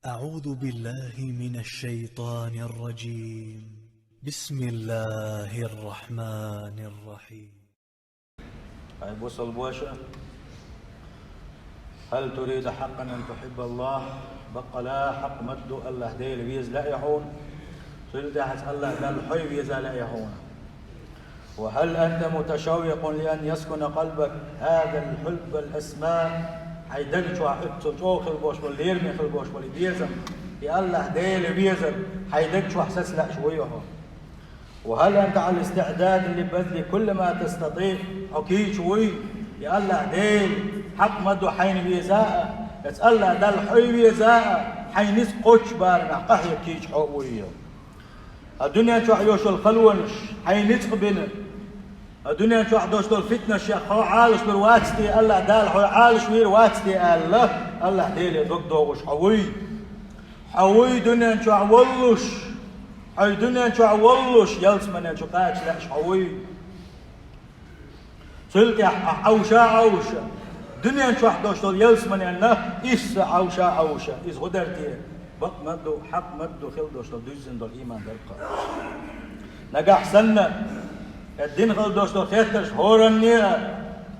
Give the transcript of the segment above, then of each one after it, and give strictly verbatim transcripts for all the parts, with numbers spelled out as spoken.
أعوذ بالله من الشيطان الرجيم. بسم الله الرحمن الرحيم. Ай, бусалба ваша, هل تريد حقا أن تحب الله؟ Баккъала хьакъ ма дду АллахӀ Дела веза лаьий хьуна? Цул тӀехьагӀа АллахӀ Далла хьо веза лаьий хьуна? وهل أنت متشوق لأن يسكن قلبك هذا الحب الأسمى؟ Хьай даг чохь оццул чӀогӀа хила болуш болу, лераме хила болуш болу и безам, и АллахӀ Дела везар хьай даг чохь саца лаьаш вуй хьо? وهل أنت على استعداد لبذل كل ما تستطيع؟ Хьо кийча вуй, и АллахӀ Дела хьакъ ма дду хьайна веза а, оцу АллахӀ Далла хьо веза а, хьайн ницкъ кхоччу барамехь къахьега кийча хьо а вуй? Ткъа дуьнен чохь йолуш йолу халонаш хьайн ницкъ бина, ткъа дуьнен чохь долуш долу фитнаш хьо Ӏалашдур вац те, АллахӀ Дала хьо Ӏалашвийр вац те аьлла, АллахӀ Деле дог догӀуш хьо вуй? Хьо вуй дуьнен чохь воллуш, хьо дуьнен чохь воллуш, ялсаманен чу кхача лаьаш хьо вуй? Цул тӀаьхьа ахь Ӏовша а Ӏовша, дуьнен чохь долуш долу ялсаманенна исса Ӏовша а Ӏовша, иза хӀун дара те? Бакъ ма дду, хьакъ ма дду хила долуш долу дуьззина долу ийман дара-кх. Нагахь санна, и дина хила долуш долу хеттарш хӀоранне а,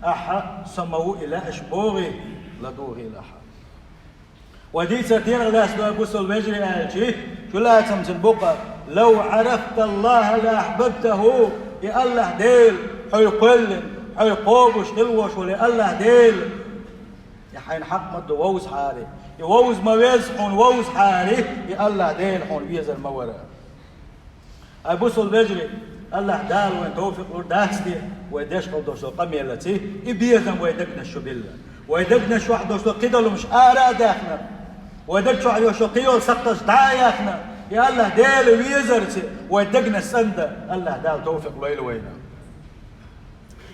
ахьа со ма ву и лаьаш бохий, ладугӀийла ахьа. Вай дийцар дегӀан лаьцна ду, бусалба вежарий, аьлча, чулацамцун букъа: لو عرفت الله لأحببته, и АллахӀ Дела хьо кхоьллина, хьо кхобуш хила волуш волу и АллахӀ Дела, и хьайна хьакъ ма дду вовзахьара, и вовза ма везза хьуна вовзахьара, и АллахӀ Дела хьуна везар ма вара. Ай, бусалба вежарий, АллахӀ Дала вайн товфикъ лур дац те, вай деш хила долуш долу къамелаций, и безам вай дегнаш чу билла. Вай дегнаш чохь долуш долу кхидолумаш ара а даьхна, вай даг чохь йолуш йолу кхин йолу сакхташ дӀа а яьхна, и АллахӀ Дела везарций вай дегнаш цӀандан АллахӀ Дала товфикъ лойла вайна.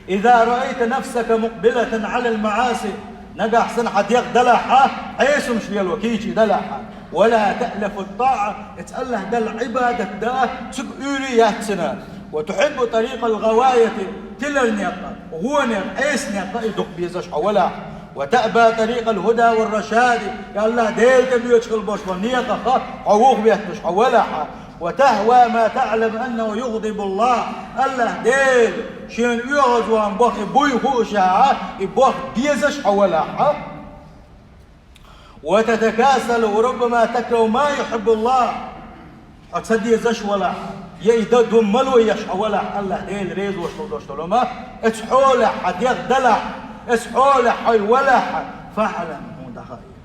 إذا رأيت نفسك مقبلة على المعاصي, нагахь санна хьан дегӀ далахьа, Ӏесамаш лело кийча и далахьа, ولا تألف الطاعة, эца АллахӀ Далла Ӏибадат дан цуьнга уьйр яц цуьнан, وتحب طريق الغواية, тилар некъ, гӀо некъ, Ӏеса некъ и дукха безаш хьо валахь, وتأبى طريق الهدى والرشاد, и АллахӀ Дела тӀе боьдуш хила болуш болу некъах хьо вухаветташ хьо валахьа, وتهوى ما تعلم أنه يغضب الله, АллахӀ Дела шена оьгӀазвахна боху и буй хуушехьа, и боху безаш хьо валахьа, وتتكاسل وربما تكره ما يحب الله, хьо ца дезаш валахь, я и дан ду мало еш хьо валахь, АллахӀ Дела резош хила долуш долу ма, эца хьолехь хьан дегӀ далахь, эца хьолехь хьо валахь, فاعلم, хьуна дӀахаийла.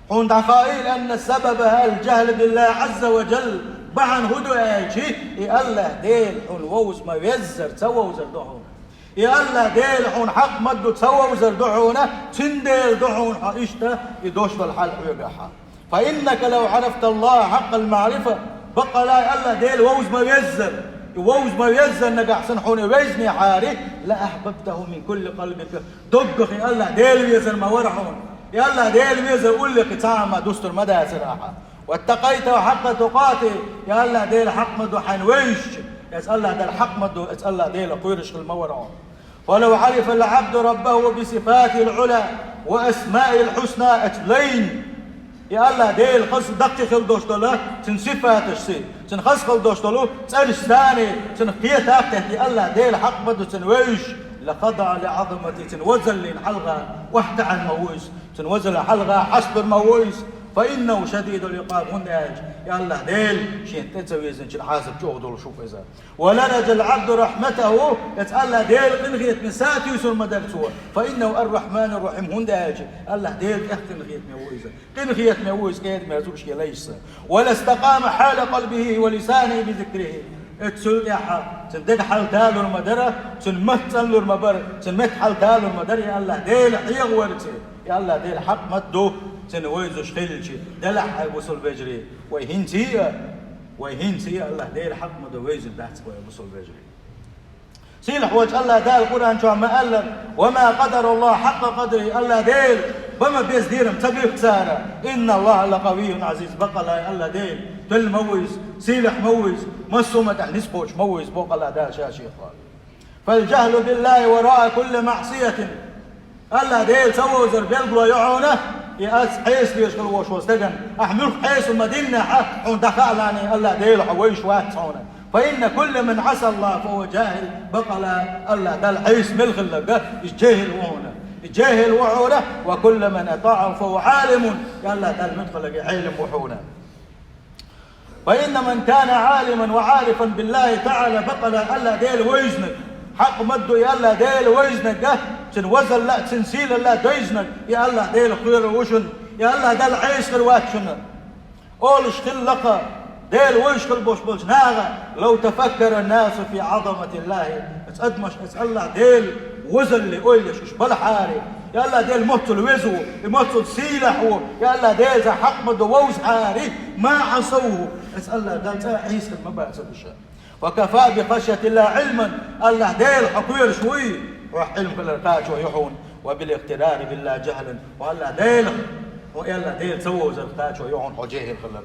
Хьуна дӀахаийла, أن سببها الجهل بالله عز وجل, бахьана хӀун ду аьлча, и АллахӀ Дела хьуна вовза ма веззара ца вовзар ду хьуна. И АллахӀ Дела хьуна хьакъ ма дду ца вовзар ду хьуна, цундела ду хьуна хьо иштта и долуш долу хьал хьоьгахьа. فإنك لو عرفت الله حق المعرفة, баккъала и АллахӀ Дела вовза ма веззара, и вовза ма веззара нагахь санна хьуна вевзинехьара, لأحببته من كل قلبك, доггах и АллахӀ Дела везар ма вара хьуна. И АллахӀ Дела везар уллехь цхьа а ма дустур ма дацара ахьа. واتقيته حق تقاته, и АллахӀ Дела хьакъ ма дду хьайна вевзача, эца АллахӀ Далла хьакъ ма дду, эца АллахӀ Дела кхоьруш хила ма вара хьуна. ولو عرف العبد ربه بصفاته العلى وأسمائه الحسنى, эца лайна и АллахӀ Дела хаза даккхий хила долуш долу цуьнан сифаташций, цуьнан хаза хила долуш долу цӀерашца царний, цуьнан кхетам а кхетта и АллахӀ Дела хьакъ ма дду цуьнан вевзаш, لخضع لعظمته, цуьнан вазаллина хьалха охьатаьӀна ма ву иза, цуьнан вазаллина хьалха хьастар ма ву иза, فإنه شديد العقاب, хӀунда аьлча и АллахӀ Дела шена тӀе ца везначун хьасаб чӀогӀа долуш ву иза. ولرجا العبد رحمته, эца АллахӀ Дела къинхетаме са туьйсур ма дара цо, فإنه الرحمن الرحيم, хӀунда аьлча АллахӀ Дела тӀех къинхетаме ву иза. Къинхетаме ву иза, къедамера зуьйш лайшца. ولاستقام حال قلبه ولسانه بذكره. Эца цул тӀаьхьа цуьнан дега хьал талур ма дара, цуьнан мотт цӀанлур ма бара, цуьнан меттан хьал талур ма дара, и АллахӀ Дела хьехаварца, и АллахӀ Дела хьакъ ма дду цуьнан вевзаш хилча, делахь, ай бусалба вежарий, вай хӀинца а, вай хӀинца а АллахӀ Дела хьакъ ма дду вевзар дац вай, бусалба вежарий. Сийлахь волчу АллахӀ Дала Къуръан чохь ма аьллара: وما قدروا الله حق قدره, АллахӀ Дела бан ма безза лерам ца буьйцу цара. إن الله لقوي عزيز, баккъала АллахӀ Дела тоьлла ма ву иза, сийлахь ма ву иза, массо а хӀуманна тӀехь ницкъ кхочуш ма ву иза, боху АллахӀ Дала Ша Шех. فالجهل بالله وراء كل معصية. АллахӀ Дела ца вовзар белгало ю хьуна, и ас Ӏеса дезаш хила волча стагана. Ахь муьлхха Ӏеса ма диннехь, хьуна дӀахаалахь, АллахӀ Дела хьо вевзаш вац хьуна. فإن كل من عصى الله فهو جاهل. Бакъ АллахӀ Далла Ӏеса мел хилларг, иза жехӀил ву хьуна. Иза жехӀил ву хьуна, وكل من أطاعه فهو عالم. И АллахӀ Далла муьтӀахь хилларг Ӏелам ву хьуна. فإن من كان عالما وعارفا بالله تعالى, бакъ АллахӀ Дела вевзинарг, хьакъ ма дду и АллахӀ Дела вевзинарг, цуьнан везалла а, цуьнан сийлалла а дойзинарг, и АллахӀ Дела кхоьрур ву шуна, и АллахӀ Далла Ӏеса хир вац шуна. Олуш хилла-кх Дела вевзаш хила болуш болчу наха: لو تفكر الناس في عظمة الله. Оцу адамаша оцу АллахӀ Делан везалле ойла еш уьш балахьара, и АллахӀ Дела моццул веза ву, и моццул сийлахь ву, и АллахӀ Дела цхьа хьакъ ма ду вовзахьара, ما عصوه, оцу АллахӀ Далла цкъа а Ӏеса хир ма бацара уьш. وكفى بخشية الله علما. АллахӀ Дела хьо кхоьруш вуй, хьох Ӏилма хилар кхачо ю хьуна, وبالاغترار بالله جهلا. Хьо АллахӀ Дела, хьо АллахӀ Дела ца вовзар кхачо ю хьуна хьо жехӀил хилар.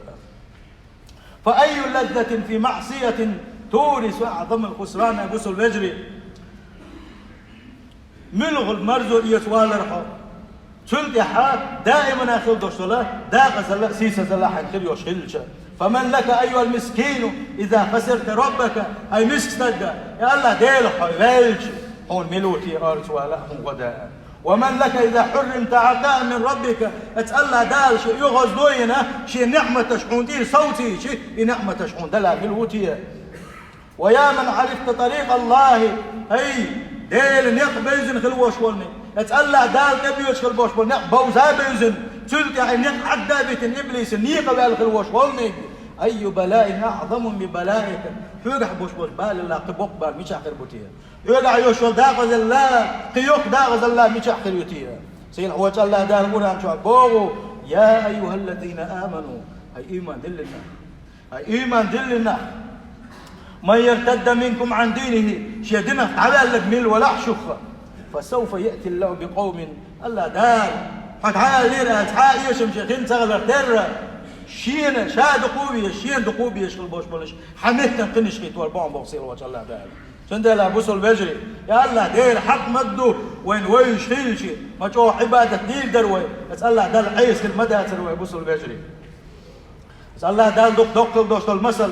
فأي لذة في معصية تورث أعظم الخسران, бусул вежарий. Муьлхха марзо эца валар хьо. Цул тӀаьхьа даимана хила долуш долу декъазалла а, сийсазалла а хьайна хир йолуш хилча. فمن لك أيها المسكين إذا خسرت ربك. Ай миска стаг, и АллахӀ Дела хьо ваьлча, хьуна мила ву те орца вала а, хьуна гӀо даа? ومن لك إذا حرمت عطاء من ربك. Оцу АллахӀ Дала шен оьгӀазло а йина, шен неӀматаш хьуна тӀера совцийча, и неӀматаш хьуна дала мила ву те? ويا من عرفت طريق الله. Ай, Делан некъ бевзина хила волуш волу, оцу АллахӀ Дала тӀебоьдуш хила болуш болу некъ бовза а бевзина, цул тӀаьхьа и некъ Ӏадда а битина, иблисан некъа ваьлла хила волуш волниг. أي بلاء أعظم من بلائك. Хьоьгахь болуш болчу балалла кхин боккха бала мичахь хир бу те? Хьоьгахь йолуш йолу декъазалла кхин йоккха декъазалла мичахь хир ю те? Сийлахь волчу АллахӀ Дала Къуръан чохь боху: يا أيها الذين آمنوا. Ай, ийман диллина нах! Ай, ийман диллина нах! من يرتد منكم عن دينه. Шен динах дӀаваьлларг мила валахь шух, فسوف يأتي الله بقوم. АллахӀ Дала, хьо дӀаваьллера аьлла, цхьа а эшам шен хин ца хиларх терра, шена ша дукха а везаш, шена дукха а безаш хила болуш болуш, хьан меттан кхинаш хӀиттор боху, боху сийлахь волчу АллахӀ Дала. Цундела, бусул вежарий, и АллахӀ Дела хьакъ ма ду вайна вевзаш хилча, ма чӀогӀа Ӏибадат дийр дара вай, оцу АллахӀ Далла Ӏеса хир ма дацара вай, бусул вежарий. Оцу АллахӀ Дала дукха доккхал долуш долу масал,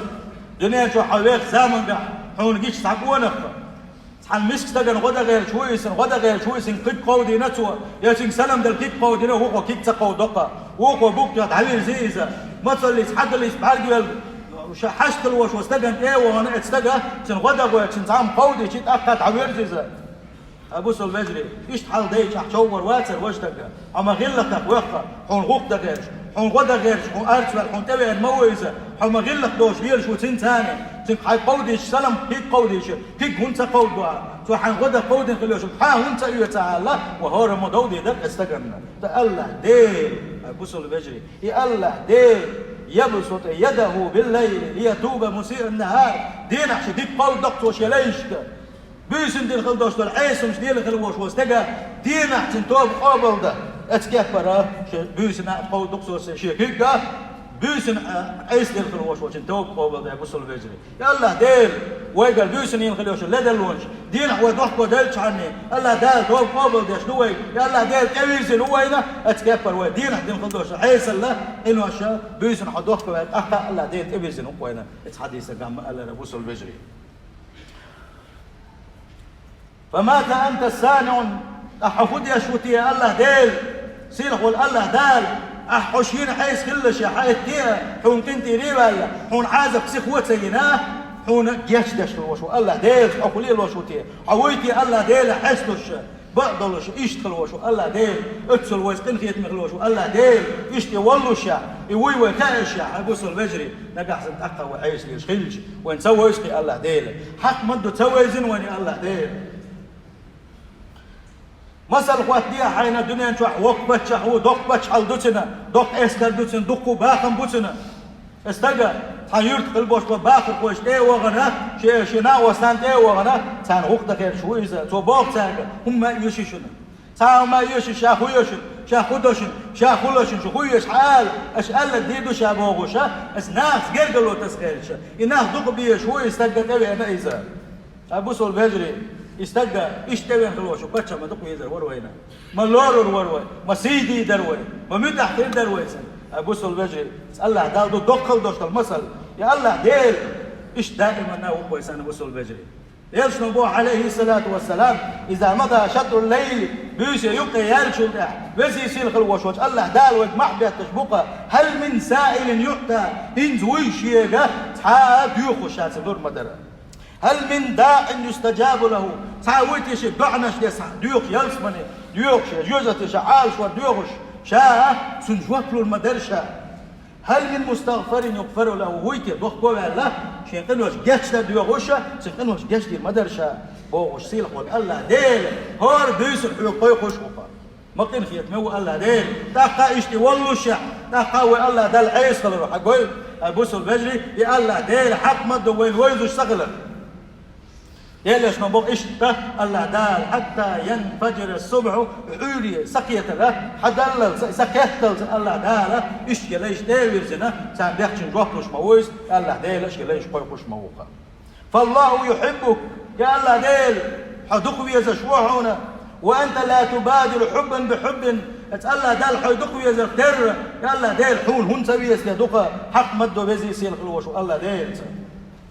дуьнен чохь хьо веха замангахь хьуна гича цхьа къонах, цхьана миска стагана гӀо дан гӀерташ ву иза, гӀо дан гӀерташ ву иза, куьг кховдийна цо, я цуьнга салам дала куьг кховдийна, вукхо куьг ца кховду-кх, вукхо букъ тӀехь дӀавирзи иза, мацаллица, хьадаллица бӀаьргавелла, ша хьашт хила волуш волу стагана тӀе а вахана, оцу стага цуьнан гӀо дан гӀерташ, цуьнан зӀам кховдийча, тӀаккха дӀавирзи иза. Ай, бусул вежарий, иштта хьал дайчахь човхар вацара важа стаг. Хьо ма гӀиллакхах вехха, хьуна гӀуллакх дан гӀерташ, хьуна гӀо дан гӀерташ, хьуна арц ваьлла, хьуна тӀевеана ма ву иза. Хьо ма гӀиллакх долуш лелаш ву цуьнан царна. Цуьнга хьайга кховдийча салам, куьг кховдийча, куьг хӀунда ца кховдадо ахь? Цо хьайна гӀо дан кховдийна хила йолуш, хьан хӀунда ца оьцу ахь аьлла, ва хӀора ма довдийда оцу стагана. Ткъа АллахӀ Дела, ай, бусул вежарий, и АллахӀ Дела, يبسط يده بالليل ليتوب مسيء النهار. Дийнахь шен дика кховдадо-кх цо шен лайшка. Буьйсанна дина хила долуш долу Ӏесамаш дина хила волуш волу стага, дийнахь цуьнан тоба къобалдан. Оцу кеппара шен буьйсанна а кховдадо-кх цо шен куьг а, буьйсанна а Ӏеса дина хила волуш волчун тоба къобалдан, бусул вежарий. Я АллахӀ Дела, вайгара буьйсанна йина хила йолуш йолу ледарлонаш, дийнахь вай дохко деллачхьана, АллахӀ Дала тоба къобалдеш ду вайга. Я АллахӀ Дела, тӀевирзина ву вайна, оцу кеппара вай дийнахь дина хила долуш Ӏесалла, къиноша, буьйсанна хьо дохко ваьлла, тӀаккха АллахӀ Дела тӀевирзина ву вайна. Оцу хьадисехь ма аллара, бусул вежарий. فماذا أنت صانع؟ Ахьа хӀун деш ву те, АллахӀ Дела? Сийлахь волу АллахӀ Дала, ахьа хьо шена Ӏеса хилалаш, хьан хӀетте а, хьуна къинтӀера а ваьлла, хьуна Ӏазап сиха а ца йина, хьуна гечдеш хила волуш ву АллахӀ Дела, хьо хӀун лелош ву те? Хьо вуй те АллахӀ Дела хьесталуш, бакъдолуш, иштта хила волуш ву АллахӀ Дела, оццул вайца къинхетаме хила волуш ву АллахӀ Дела, иштта и воллуш а, и вуй вай хаьаш а, хьан бусул вежарий, нагахь санна тӀаккха вай Ӏеса лелаш хилча, вайна ца вевза-кх АллахӀ Дела. Хьакъ ма ду, ца вевзина вайна АллахӀ Дела. Масал хӀоттадехьа хьайна, дуьнен чохь воккха паччахь ву, доккха паччахьалла ду цуьнан, доккха эскар ду цуьнан, дуккха а бахам бу цуьнан. И стага цхьана юьрта хила болуш болу бахархой тӀе а вахана, шен, шен накъосташна тӀе а вахана, царна гӀуллакх дан гӀерташ ву иза. Цо боху цаьрга: хӀумма а оьший шуна. Цхьа хӀума а оьший, ша хӀун йо шуна, ша хӀун до шуна, ша хӀун ло шуна, шу хӀун еш хьан ала? Аша аьлларг дийр ду ша бохуш а, аса нахаца гергарло таса гӀерташ а. И нах дукха безаш ву, и стагга тӀевеана иза. Ай, бусул вежарий, И стаг иштта вен хилла волча паччахьа ма дукха везар вар вайна. Ма лорур вар вай, ма сий дийр дар вай, ма муьтӀахь хир дар вай цунна. Ай бусалба вежарий, АллахӀ Дала ду доккхал дош дола масал. Я АллахӀ Дела, иштта даиман а ву вай санна, бусалба вежарий. Элчано боху, Ӏалайхи салату вассалам: «Иза мада шатрул лайли», буьйса юккъе яьллачул тӀехьа, веза сийлахь хилла волча АллахӀ Дала вайга мохь бетташ бу-кх: «Хьал мин саилин юӀта», хӀинца вуй шега цхьа а доьхуш ша ца лур ма дара. «Хьал мин даӀин юстаджабу лаху», цхьа вуй те шега доӀанаш деш, доьхуш ялсамане, доьхуш я жоьжахате ша Ӏалашвар доьхуш, ша цунна жоп лур ма дара ша. «Хьал мин мустагӀфирин югӀфару лаху», вуй те дохко ваьлла, шен къинош гечдар доьхуш, цун къинош гечдийр ма дара ша, бохуш сийлахь волу АллахӀ Дела хӀора буьйсанна хьоьга кхойкхуш ву-кх. Ма къинхетаме ву АллахӀ Дела. ТӀаккха иштта воллушехь, тӀаккха вай АллахӀ Далла Ӏеса хилар хьагой, ай бусалба вежарий, и АллахӀ Дела хьакъ ма ду вайна вевзаш ца хилар. Делан Элчано боху иштта АллахӀ Дала: «Хьатта янфаджира субхьу», Ӏуьйре са кхетаралц, хьадаллалц, са кхетталц АллахӀ Дала иштта лайш тӀе а вирзина, царна бехчанна жоп луш ма ву иза, АллахӀ Дела иштта лайш кхойкхуш ма ву-кх. «Фаллаху юхьиббук», я АллахӀ Дела, хьо дукха везаш ву хьуна, «ва анта ла тубадиру хьуббан бихьуббин», аса АллахӀ Дала хьо дукха везар терра, я АллахӀ Дела, хьуна хӀунда ца веза те ду-кх, хьакъ ма ду везий сийлахь хилла волчу АллахӀ Делаца.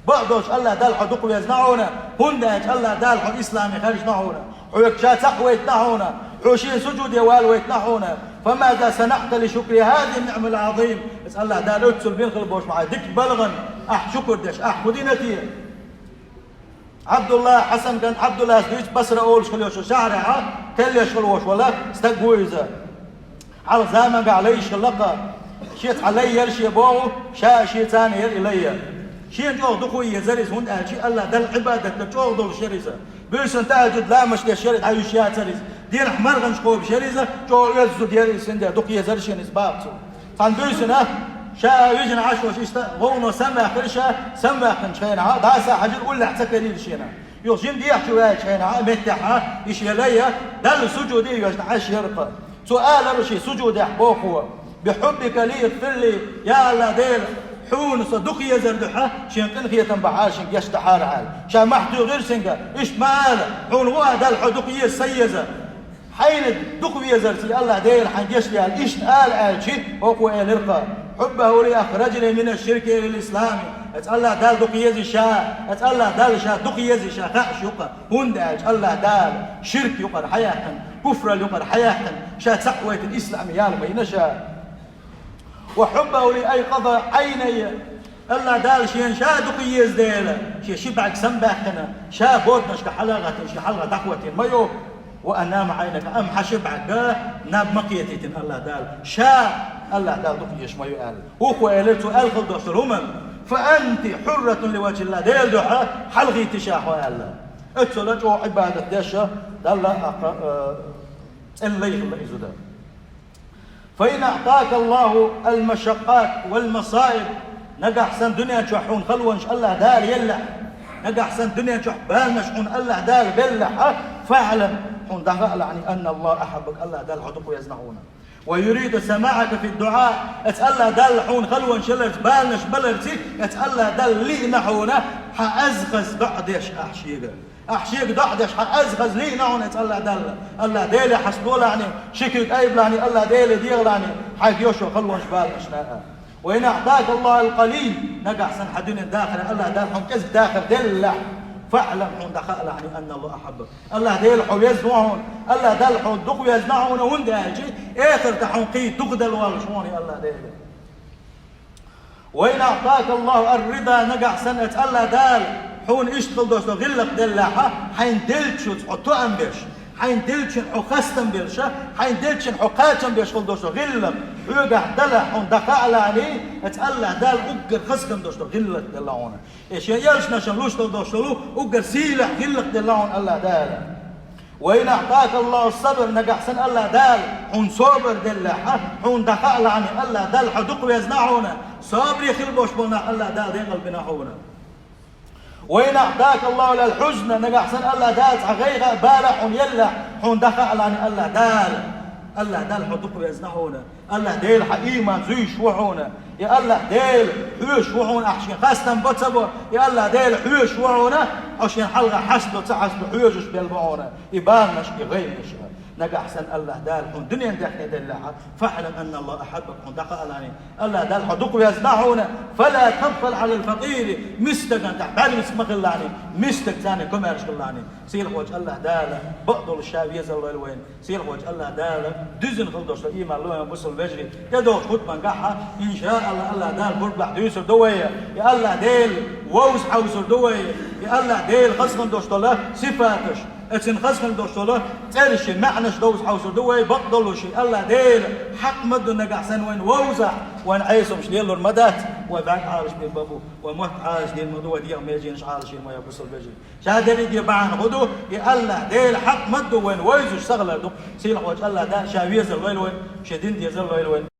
Бакъдолуш АллахӀ Дала хьо дукха везна хьуна, хӀунда аьлча АллахӀ Дала хьо исламе хаьржина хьуна, хьоьга ша цхьаъ вайтина хьуна, хьо шен сужуде вала вайтина хьуна. «Фамаза санаӀта ли шукри хазихи нниӀматил Ӏазима?» Аса АллахӀ Дала оццул бина хилла болуш ма хьайн дика балгӀанна ахь шукур деш, ахь хӀун дина те? Ӏабдулла, Хьасан кӀант Ӏабдуллас дуьйцу, Басра олуш хилла йолчу шахьарехь теллеш хилла волуш волу стаг ву иза. Хьалха заманахь лайш хилла-кх. Шен цхьа лай яра шен боху, ша а, шен цхьаъ а яра и лай. Шена чӀогӀа дукха езара иза, хӀунда аьлча АллахӀ Далла Ӏибадат дан чӀогӀа долуш яра иза. Буьйсанна тахьажуд ламазаш деш яра, дӀаюьйш яцара иза. Дийнахь марханаш кхобуш яра иза, чӀогӀа оьзда зуда яра иза, цундела дукха езара шена иза боху цо. Цхьана буьйсанна ша вижина Ӏаш волуш иштта гӀовно самаваьккхира ша, самаваьккхинчу хенахь дӀаса хьажира, уллехь ца карийра шена. Юха жима дехьа чу ваьллачу хенахь а меттехь а и шен лай Далла сужуде а йоьжна Ӏаш яра-кх. Цо алара шен сужудехь боху: «Бихьуббика ли игфир ли», я АллахӀ Дела, хьуна со дукха езар дуьхьа шен къинхетам бахьара, шен гечдахьара аьлла. Ша мохь туьйхира цуьнга, иштта ма ала, хьуна гӀо а Далла хьо дукха еза, сан еза. Хьайна дукха везарца и АллахӀ Дела хьайн гечдойла, иштта ала аьлча, хӀокхо элира-кх: «Хьуббаху ли ахраджани мина шширки илал ислами». Аса АллахӀ Далла дукха еза ша, аса АллахӀ Далла ша дукха еза ша хаьаш ю-кх, хӀунда аьлча АллахӀ Дала ширк юкъара хьаяьккхина, куфрал юкъара хьаяьккхина, ша цхьаъ вайтина исламе яла ма йина ша. «Ва хьуббаху ли айкъаза Ӏайнайя». АллахӀ Дала шена ша дукха еза дела, шен ши бӀаьрг самабаьккхина, ша боданашка хьала а гӀаттийна, шен хьалха дӀахӀоттийна ма ю. «Ва анама Ӏайнака», амма хьан ши бӀаьрг наб ма кхетийтина АллахӀ Дала. Ша АллахӀ Дала дукха езаш ма ю аьлла. ХӀокхо элира цо аьлла хилла долуш долу хӀуманна: «Фа анти хьурратун ли ваджхӀиллахӀ», Делан дуьхьа хьалхийти ша хьо аьлла. Оццул чӀогӀа Ӏибадат деш Далла а, а, цӀена лай хилла иза ду. «Фа ин аӀтака АллахӀу ал-машаккъат вал-масаиб», нагахь санна дуьнен чохь хьуна халонаш АллахӀ Дала еллехь, нагахь санна дуьнен чохь баланаш хьуна АллахӀ Дала беллехь, «фаӀлам», хьуна дӀахаалахь, «анна АллахӀа ахьаббака», АллахӀ Дала хьо дукха везна хьуна. «Ва юриду самаӀака фид-дуӀа», аса АллахӀ Дала хьуна халонаш яларца, баланаш баларца, аса АллахӀ Дала лиъна хьуна, хьан аз хаза доӀа деш ахь шега. Ахь шега доӀа деш хьан аз хаза лиъна хьуна аса АллахӀ Далла. АллахӀ Деле хьастолахьний, ши куьг айбалахьний, АллахӀ Деле дегӀалахьний, хьайга йо шо халонаш баланаш а. «Ва ин аӀтака АллахӀу ал-къалил», нагахь санна хьан дуьнен дахар АллахӀ Дала хьуна кӀезиг дахар деллехь, «фаӀлам», хьуна дӀахаалахьний, «анна АллахӀа ахьаббака». АллахӀ Дела хьо везна ву хьуна, АллахӀ Дала хьо дукха везна хьуна, хӀунда аьлча эхартахь хьуна кхин дукха дала воллуш ву хьуна АллахӀ Дела. «Ва ин аӀтака АллахӀу ар-рида», нагахь санна аса АллахӀ Дала хьуна иштта хила долуш долу гӀиллакх деллехь, хьайна деллачуьнца хьо тоам беш, хьайна деллачуьнга хьо хастам беллаш, хьайна деллачуьнга хьо кхачам беш хила долуш долу гӀиллакх хьоьгахь далахь, хьуна дӀахаалахьний, аса АллахӀ Дала уггар хазахана долуш долу гӀиллакх делла хьуна. И шен элчанашна луш долу долуш долу уггар сийлахь гӀиллакх делла хьуна АллахӀ Дала. «Ва ин аӀтака АллахӀу ас-сабр», нагахь санна АллахӀ Дала хьуна собар деллехь, хьуна дӀахаалахьний, АллахӀ Дала хьо дукха везна хьуна, собаре хила болуш болу нах АллахӀ Дала декъал бина хьуна. «Ва ин аӀтака АллахӀу ал-хьузна», нагахь санна АллахӀ Дала цхьа гӀайгӀа а, бала а хьуна еллехь, хьуна дӀахаалахьний АллахӀ Дала, АллахӀ Дала хьо дукха везна хьуна. АллахӀ Дела хьан ийман зуьйш ву хьуна. И АллахӀ Дела хьоьжуш ву хьуна, ахь шен хастам бо ца бо. И АллахӀ Дела хьоьжуш ву хьуна, хьо шен хьалха хьасто ца хьасто хьоьжуш белла бу хьуна и баланаш, и гӀайгӀанаш. Нагахь санна АллахӀ Дала хьуна дуьнен даьхни деллехь, فاعلم أن الله أحبك, хьуна дӀакхалхалахь. АллахӀ Дала хьо дукха везна хьуна, فلا تبخل على الفقير, мискачунна тӀехь бӀаьрмицкъ ма хилалахь, мискачунна царна комаьрша хилалахь. Сийлахьчу АллахӀ Дала бакъдолуш ша везар лойла вайна. Сийлахьчу АллахӀ Дала дуьззина хила долуш долу ийман лойла вайна, бусалба вежарий. ТӀедогӀучу хутбангахь, иншааллахӀ, АллахӀ Дала бусалбалахь дуьйцур ду вай. И АллахӀ Дела вовза хьовсур ду вай. И АллахӀ Дела хазахана долуш долу сифаташ, и Цуьнан хазахана долуш долу цӀераш, и маьӀнаш довза хьовсур ду вай, бакъдолуш. И АллахӀ Дела хьакъ ма ду нагахь санна вайна вовзахь, вайна Ӏесамаш лелор ма дац, вай бӀаьрг Ӏалашбийр ма бу, вай мотт Ӏалашдийр ма ду, вай дегӀан меженаш Ӏалашйийр ма ю, бусалба вежарий. Ша дерриге бахьана хӀун ду, и АллахӀ Дела хьакъ ма ду вайна вовзуш сахалар ду. Сийлахьчу АллахӀ Дала ша везар лойла вайна, шен дин дезар лойла вайна.